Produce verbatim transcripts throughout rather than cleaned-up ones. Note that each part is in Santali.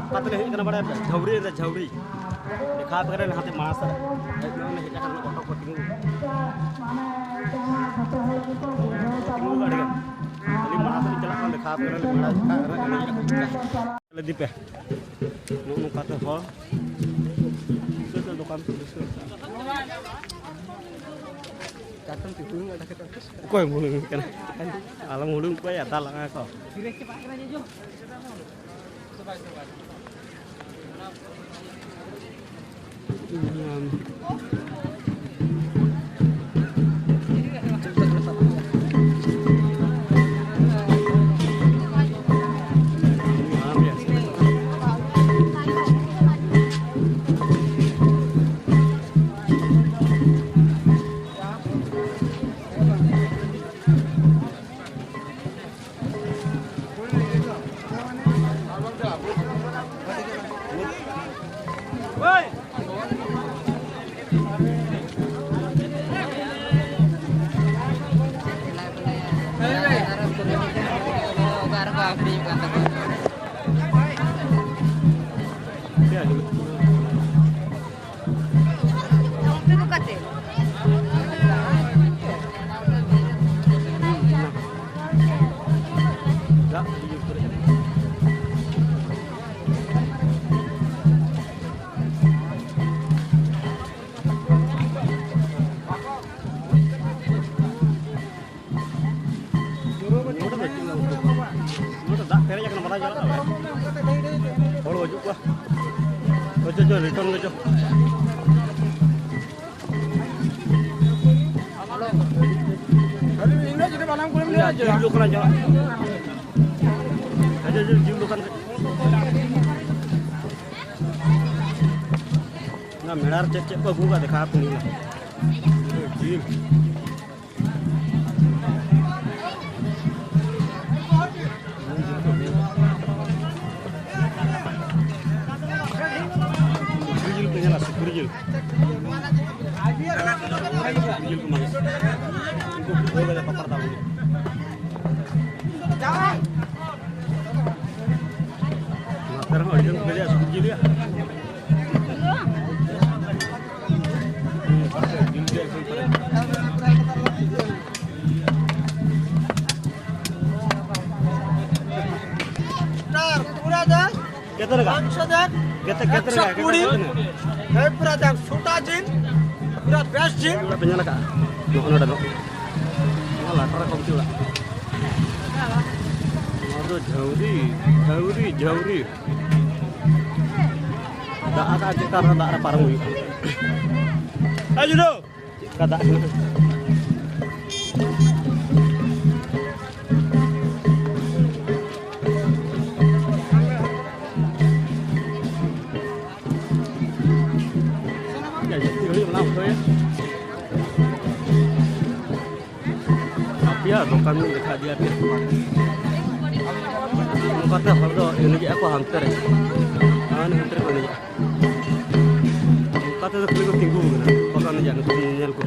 ᱚᱠᱟ ᱛᱮᱞᱮ ᱦᱮᱡ ᱠᱟᱱᱟ ᱵᱟᱲᱟᱭ ᱯᱮ? ᱡᱷᱟᱹᱣᱲᱤ ᱨᱮ, ᱡᱷᱟᱹᱣᱲᱤ᱾ ᱫᱮᱠᱷᱟᱣ ᱟᱯᱮ ᱠᱟᱱᱟ ᱱᱟᱦᱟᱜ ᱢᱟᱲᱟᱝ ᱥᱮᱫ ᱨᱮ᱾ ᱦᱮᱡ ᱱᱚᱜᱼᱚᱭ ᱦᱮᱡ ᱟᱠᱟᱱᱟ, ᱚᱴᱳ ᱠᱚ ᱛᱤᱸᱜᱩ᱾ ᱛᱤᱸᱜᱩ ᱟᱹᱰᱤ ᱜᱟᱱ᱾ ᱠᱷᱟᱹᱞᱤ ᱢᱟᱲᱟᱝ ᱥᱮᱫ ᱤᱧ ᱪᱟᱞᱟᱜ ᱠᱟᱱᱟ, ᱫᱮᱠᱷᱟᱣ ᱟᱯᱮ ᱠᱟᱱᱟ ᱢᱮᱞᱟ ᱡᱟᱭᱜᱟ ᱨᱮ ᱮᱱᱮᱡ ᱟᱠᱚ᱾ ᱞᱮ ᱤᱫᱤ ᱯᱮ᱾ ᱱᱚᱜᱼᱚ ᱱᱚᱝᱠᱟ ᱛᱮ ᱦᱚᱲ᱾ ᱵᱤᱥᱟᱹᱞ ᱩᱛᱟᱹᱨ ᱫᱚᱠᱟᱱ ᱠᱚ ᱵᱤᱥᱟᱹᱞ᱾ ᱚᱠᱚᱭ ᱵᱩᱞᱩᱝ ᱠᱟᱱᱟ? ᱟᱞᱚᱢ ᱦᱩᱲᱩᱝ ᱠᱚᱣᱟ, ᱫᱟᱜ ᱞᱟᱜᱟᱣ ᱠᱚ᱾ ᱱᱚᱰᱮ ᱫᱚ ᱪᱮᱫ ᱞᱮᱠᱟ ᱩᱛᱩ? ᱱᱚᱰᱮ ᱫᱟᱜ ᱯᱮᱨᱮᱡ ᱟᱠᱟᱱᱟ, ᱵᱟᱞᱟᱭ ᱪᱟᱞᱟᱜ ᱠᱟᱱᱟ᱾ ᱦᱚᱲ ᱵᱟᱹᱪᱩᱜ ᱠᱚᱣᱟ᱾ ᱦᱚᱪᱚ, ᱦᱚᱪᱚ, ᱨᱤᱴᱟᱨᱱ ᱜᱮᱪᱚ᱾ ᱤᱧ ᱫᱚ ᱡᱩᱫᱤ ᱵᱟᱞᱟᱝ ᱠᱩᱞᱤᱢ ᱞᱟᱹᱭᱟ, ᱡᱤᱞ ᱫᱚᱠᱟᱱ ᱪᱟᱞᱟᱜ᱾ ᱦᱚᱪᱚ, ᱦᱚᱪᱚ, ᱡᱤᱞ ᱫᱚᱠᱟᱱ᱾ ᱚᱱᱟ ᱢᱮᱞᱟ ᱨᱮ ᱪᱮᱫ ᱪᱮᱫ ᱠᱚ ᱟᱹᱜᱩ ᱠᱟᱜ, ᱫᱮᱠᱷᱟᱣ ᱟᱯᱮ ᱦᱩᱭᱩᱜᱼᱟ᱾ ᱡᱤᱞ᱾ ᱥᱩᱠᱨᱤ ᱡᱤᱞ ᱯᱮ ᱧᱮᱞᱟ, ᱥᱩᱠᱨᱤ ᱡᱤᱞ᱾ ᱱᱚᱛᱮ ᱨᱮᱦᱚᱸ ᱟᱹᱰᱤ ᱡᱳᱨ ᱠᱚ ᱵᱷᱤᱲᱟ ᱥᱩᱠᱨᱤ ᱡᱤᱞ ᱨᱮᱭᱟᱜ᱾ पूरा दस, केतने का? पाँच सौ दस, केते-, केतने का? एक सौ बीस। है पूरा दस, छोटा जिन, पूरा बेस्ट जिन। ᱚᱲᱟᱜ ᱯᱮ ᱧᱮᱞ ᱟᱠᱟᱫᱼᱟ? ᱱᱚᱜᱼᱚ ᱱᱚᱰᱮ ᱫᱚ᱾ ᱱᱚᱣᱟ ᱞᱟᱴᱟ ᱨᱮ ᱠᱚᱢᱛᱤ ᱚᱲᱟᱜ᱾ ᱱᱚᱣᱟ ᱫᱚ ᱡᱷᱟᱹᱣᱨᱤ, ᱡᱷᱟᱹᱣᱨᱤ, ᱡᱷᱟᱹᱣᱨᱤ᱾ ᱫᱟᱜ ᱟᱠᱟᱫ ᱪᱮᱛᱟᱱ ᱨᱮ ᱫᱟᱜ ᱨᱮ ᱯᱟᱨᱚᱢ ᱦᱩᱭᱩᱜᱼᱟ᱾ ᱮ ᱡᱩᱰᱟᱹ! ᱪᱮᱫ ᱞᱮᱠᱟ ᱫᱟᱜ ᱦᱮᱱᱟᱜᱼᱟ? ᱡᱟᱹᱥᱛᱤ ᱜᱷᱟᱹᱲᱤᱡ ᱵᱟᱞᱟᱝ ᱚᱠᱚᱭᱟ᱾ ᱟᱯᱮᱭᱟᱜ ᱫᱚᱠᱟᱱ ᱫᱚ ᱫᱮᱠᱷᱟ ᱤᱫᱤᱭᱟ ᱯᱮ᱾ ᱱᱚᱝᱠᱟᱛᱮ ᱦᱚᱲ ᱫᱚ ᱮᱱᱮᱡᱮᱜᱼᱟ ᱠᱚ ᱦᱟᱱᱛᱮ ᱨᱮ᱾ ᱦᱟᱱᱮ ᱦᱟᱱᱛᱮ ᱨᱮᱠᱚ ᱮᱱᱮᱡᱮᱜᱼᱟ᱾ ᱱᱚᱝᱠᱟ ᱛᱮᱫᱚ ᱠᱷᱟᱹᱞᱤ ᱠᱚ ᱛᱤᱸᱜᱩ ᱟᱠᱟᱱᱟ᱾ ᱵᱟᱠᱚ ᱮᱱᱮᱡᱟ ᱱᱩᱠᱩ ᱧᱮᱧᱮᱞ ᱠᱚ᱾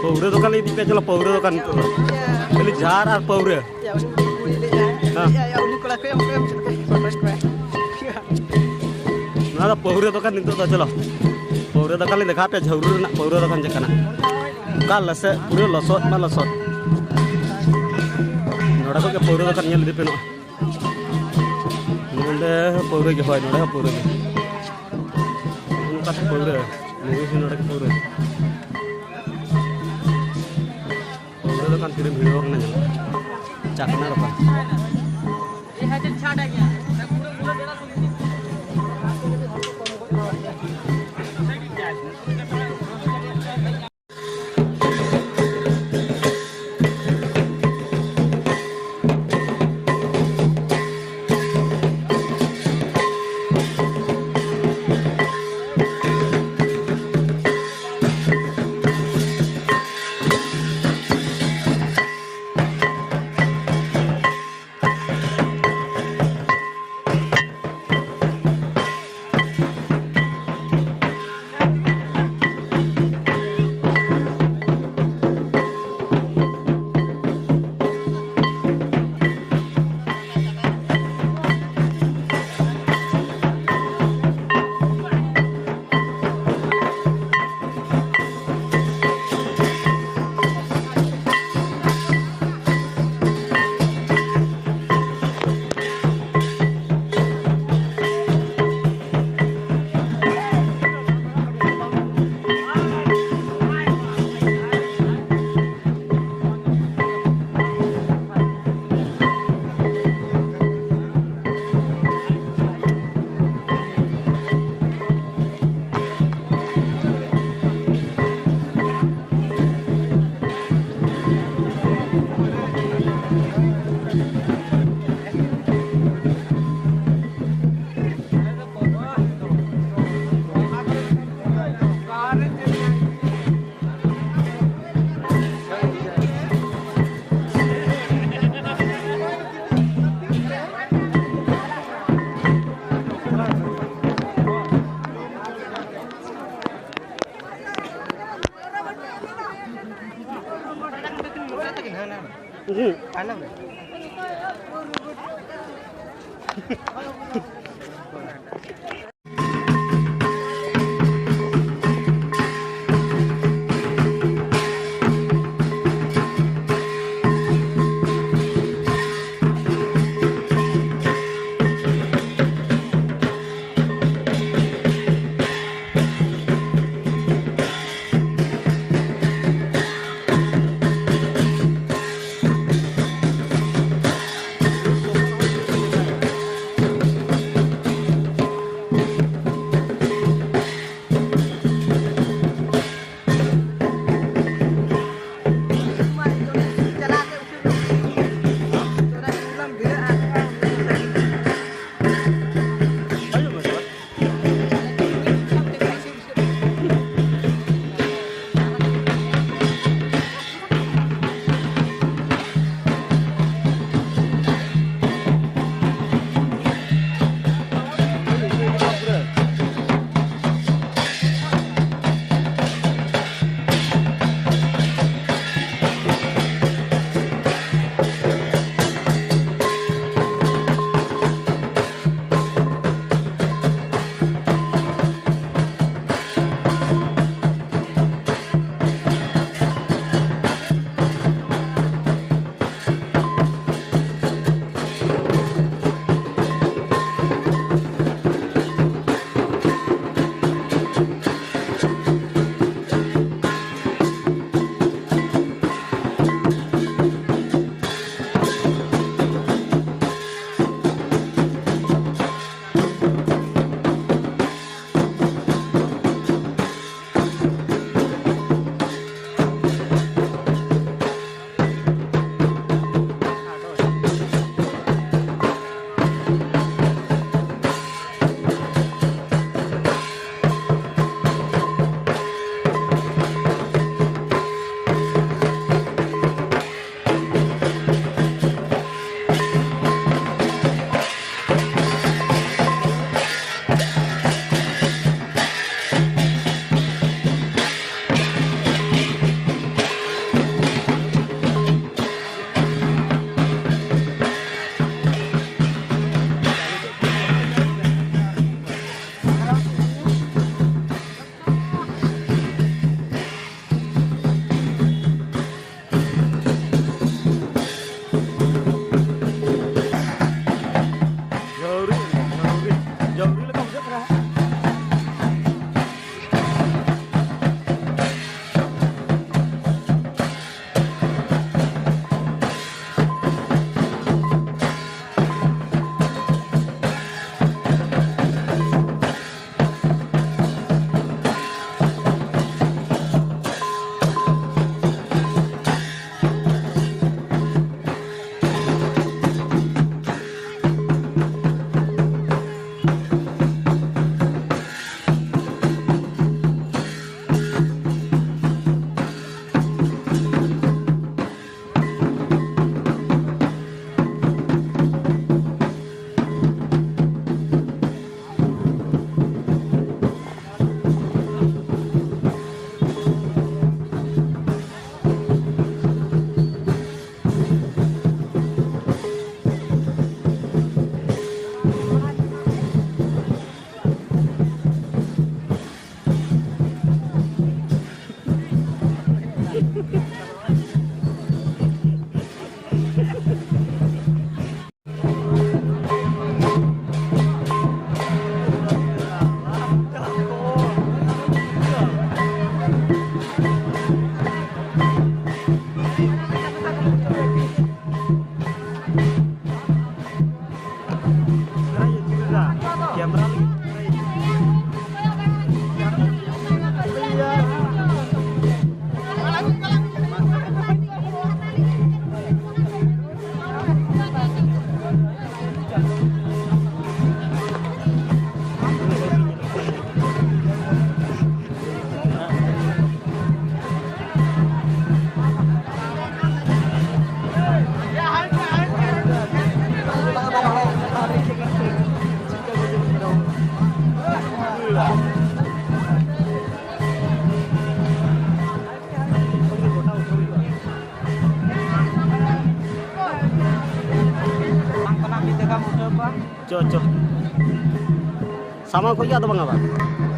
ᱯᱟᱹᱣᱨᱟᱹ ᱫᱚᱠᱟᱱ ᱞᱮ ᱤᱫᱤ ᱯᱮᱭᱟ, ᱪᱚᱞᱚ ᱯᱟᱹᱣᱨᱟᱹ ᱫᱚᱠᱟᱱ ᱱᱤᱛᱚᱜ ᱫᱚ᱾ ᱠᱷᱟᱹᱞᱤ ᱡᱷᱟᱨ ᱟᱨ ᱯᱟᱹᱣᱨᱟᱹ᱾ ᱭᱟ, ᱩᱱᱤ ᱠᱩᱲᱤ ᱞᱟᱹᱭ ᱮᱫᱟᱭ, ᱦᱮᱸ᱾ ᱭᱟ, ᱭᱟ, ᱩᱱᱤ ᱠᱚᱲᱟ ᱠᱚ ᱮᱢ ᱠᱚ ᱮᱢ ᱪᱮᱫ ᱞᱮᱠᱟ ᱯᱚᱴᱚᱡ ᱠᱚᱣᱟ᱾ ᱱᱚᱣᱟ ᱫᱚ ᱯᱟᱹᱣᱨᱟᱹ ᱫᱚᱠᱟᱱ ᱱᱤᱛᱚᱜ ᱫᱚ, ᱪᱚᱞᱚ᱾ ᱯᱟᱹᱣᱨᱟᱹ ᱫᱚᱠᱟᱱ ᱞᱤᱧ ᱫᱮᱠᱷᱟᱣ ᱯᱮᱭᱟ, ᱡᱷᱟᱹᱣᱨᱩ ᱨᱮᱱᱟᱜ ᱯᱟᱹᱣᱨᱟᱹ ᱫᱚᱠᱟᱱ ᱪᱮᱫ ᱠᱟᱱᱟ᱾ ᱚᱱᱠᱟ ᱞᱚᱥᱚᱫ, ᱯᱩᱨᱟᱹ ᱞᱚᱥᱚᱫ ᱢᱟ ᱞᱚᱥᱚᱫ᱾ ᱱᱚᱰᱮ ᱠᱷᱚᱱ ᱜᱮ ᱯᱟᱹᱣᱨᱟᱹ ᱫᱚᱠᱟᱱ ᱧᱮᱞ ᱤᱫᱤ ᱯᱮ ᱱᱚᱜᱼᱚᱭ᱾ ᱱᱚᱰᱮ ᱦᱚᱸ ᱯᱟᱹᱣᱨᱟᱹ ᱜᱮ, ᱦᱳᱭ, ᱱᱚᱰᱮ ᱦᱚᱸ ᱯᱟᱹᱣᱨᱟᱹ ᱜᱮ᱾ ᱱᱚᱝᱠᱟ ᱛᱮ ᱯᱟᱹᱣᱨᱟᱹ, ᱱᱚᱰᱮ ᱦᱚᱸ ᱯᱟᱹᱣᱨᱟᱹ᱾ ᱯᱟᱹᱣᱨᱟᱹ ᱫᱚᱠᱟᱱ ᱛᱤᱨᱮᱢ ᱵᱷᱤᱲᱟᱹᱣ ᱟᱠᱟᱱᱟ ᱧᱮᱞ ᱢᱮ᱾ ᱪᱟᱠᱷᱱᱟ ᱫᱚᱠᱟᱱ᱾ ᱡᱚᱢ ᱧᱩ ᱞᱮᱠᱟ ᱵᱩᱡᱷᱟᱹᱜ ᱠᱟᱱᱟ᱾ ᱪᱚ, ᱪᱚ᱾ ᱥᱟᱢᱟᱝ ᱠᱷᱚᱱ ᱜᱮ ᱟᱫᱚ ᱵᱟᱝᱟ ᱵᱟᱝ᱾